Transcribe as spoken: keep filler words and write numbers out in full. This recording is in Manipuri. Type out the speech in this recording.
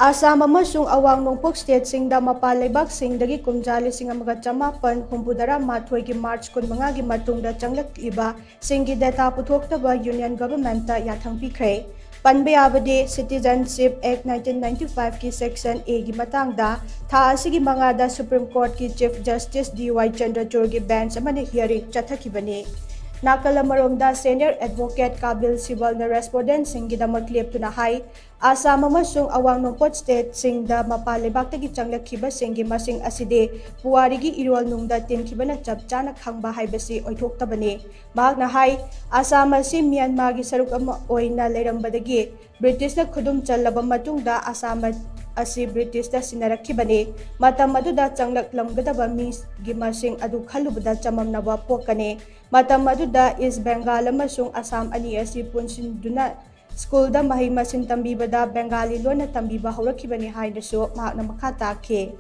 ꯑꯁꯥꯝ ꯑꯃꯁꯨꯡ ꯑꯋꯥꯡ ꯅꯣꯡꯄꯣꯛ ꯁ꯭ꯇꯦꯠꯁꯤꯡꯗ ꯃꯄꯥꯟ ꯂꯩꯕꯥꯛꯁꯤꯡꯗꯒꯤ ꯀꯨꯝꯖꯥ ꯂꯤꯁꯤꯡ ꯑꯃꯒ ꯆꯃꯥꯄꯟ ꯍꯨꯝꯐꯨꯇꯔꯥ ꯃꯥꯊꯣꯏꯒꯤ ꯃꯥꯔꯆ ꯀꯨꯟꯃꯉꯥꯒꯤ ꯃꯇꯨꯡꯗ ꯆꯪꯂꯛꯂꯤꯕꯁꯤꯡꯒꯤ ꯗꯦꯇꯥ ꯄꯨꯊꯣꯛꯇꯕ ꯌꯨꯅꯤꯌꯟ ꯒꯚꯔꯟꯃꯦꯟꯠꯇ ꯌꯥꯊꯪ ꯄꯤꯈ꯭ꯔꯦ꯫ ꯄꯟꯕ ꯌꯥꯕꯗꯤ, ꯁꯤꯇꯤꯖꯟꯁꯤꯞ ꯑꯦꯛ ꯅꯥꯏꯟꯇꯤꯟ ꯅꯥꯏꯟꯇꯤ ꯐꯥꯏꯚꯀꯤ ꯁꯦꯛꯁꯟ ꯑꯦꯒꯤ ꯃꯇꯥꯡꯗ ꯊꯥ ꯑꯁꯤꯒꯤ ꯃꯉꯥꯗ ꯁꯨꯄ꯭ꯔꯤꯝ ꯀꯣꯔꯠꯀꯤ ꯆꯤꯐ ꯖꯁꯇꯤꯁ ꯗꯤ ꯋꯥꯏ ꯆꯟꯗ꯭ꯔꯆꯨꯔꯒꯤ ꯕꯦꯟꯆ ꯑꯃꯅ ꯍꯤꯌꯔꯤꯡ ꯆꯠꯊꯈꯤꯕꯅꯤ꯫ ꯅꯥꯀꯜ ꯑꯃꯔꯣꯝꯗ, ꯁꯦꯅꯤꯌꯔ ꯑꯦꯗꯚꯣꯀꯦꯠ ꯀꯥꯕꯤꯜ ꯁꯤꯕꯜꯅ ꯔꯦꯁꯄꯣꯟꯗꯦꯟꯠꯁꯤꯡꯒꯤꯗꯃꯛ ꯂꯦꯞꯇꯨꯅ ꯍꯥꯏ, ꯑꯁꯥꯝ ꯑꯃꯁꯨꯡ ꯑꯋꯥꯡ ꯅꯣꯡꯄꯣꯛ ꯁ꯭ꯇꯦꯠꯁꯤꯡꯗ ꯃꯄꯥꯟ ꯂꯩꯕꯥꯛꯇꯒꯤ ꯆꯪꯂꯛꯈꯤꯕꯁꯤꯡꯒꯤ ꯃꯁꯤꯡ ꯑꯁꯤꯗꯤ ꯄꯨꯋꯥꯔꯤꯒꯤ ꯏꯔꯣꯜꯅꯨꯡꯗ ꯇꯤꯟꯈꯤꯕꯅ ꯆꯞ ꯆꯥꯅ ꯈꯪꯕ ꯍꯥꯏꯕꯁꯤ ꯑꯣꯏꯊꯣꯛꯇꯕꯅꯤ꯫ ꯃꯍꯥꯛꯅ ꯍꯥꯏ, ꯑꯁꯥꯝ ꯑꯁꯤ ꯃ꯭ꯌꯥꯟꯃꯥꯔꯒꯤ ꯁꯔꯨꯛ ꯑꯃ ꯑꯣꯏꯅ ꯂꯩꯔꯝꯕꯗꯒꯤ ꯕ꯭ꯔꯤꯇꯤꯁꯅ ꯈꯨꯗꯨꯝ ꯆꯜꯂꯕ ꯃꯇꯨꯡꯗ ꯑꯁꯥꯝ ꯑꯁꯤ ꯕ꯭ꯔꯤꯇꯤꯁꯇ ꯁꯤꯟꯅꯔꯛꯈꯤꯕꯅꯤ꯫ ꯃꯇꯝ ꯑꯗꯨꯗ ꯆꯪꯂꯛꯂꯝꯒꯗꯕ ꯃꯤꯒꯤ ꯃꯁꯤꯡ ꯑꯗꯨ ꯈꯜꯂꯨꯕꯗ ꯆꯃꯝꯅꯕ ꯄꯣꯛꯀꯅꯤ꯫ ꯃꯇꯝ ꯑꯗꯨꯗ ꯏꯁ ꯕꯦꯡꯒꯥꯜ ꯑꯃꯁꯨꯡ ꯑꯁꯥꯝ ꯑꯅꯤ ꯑꯁꯤ ꯄꯨꯟꯁꯤꯟꯗꯨꯅ ꯁ꯭ꯀꯨꯜꯗ ꯃꯍꯩ ꯃꯁꯤꯡ ꯇꯝꯕꯤꯕꯗ ꯕꯦꯡꯒꯥꯂꯤ ꯂꯣꯟꯅ ꯇꯝꯕꯤꯕ ꯍꯧꯔꯛꯈꯤꯕꯅꯤ ꯍꯥꯏꯅꯁꯨ ꯃꯍꯥꯛꯅ ꯃꯈꯥ ꯇꯥꯈꯤ꯫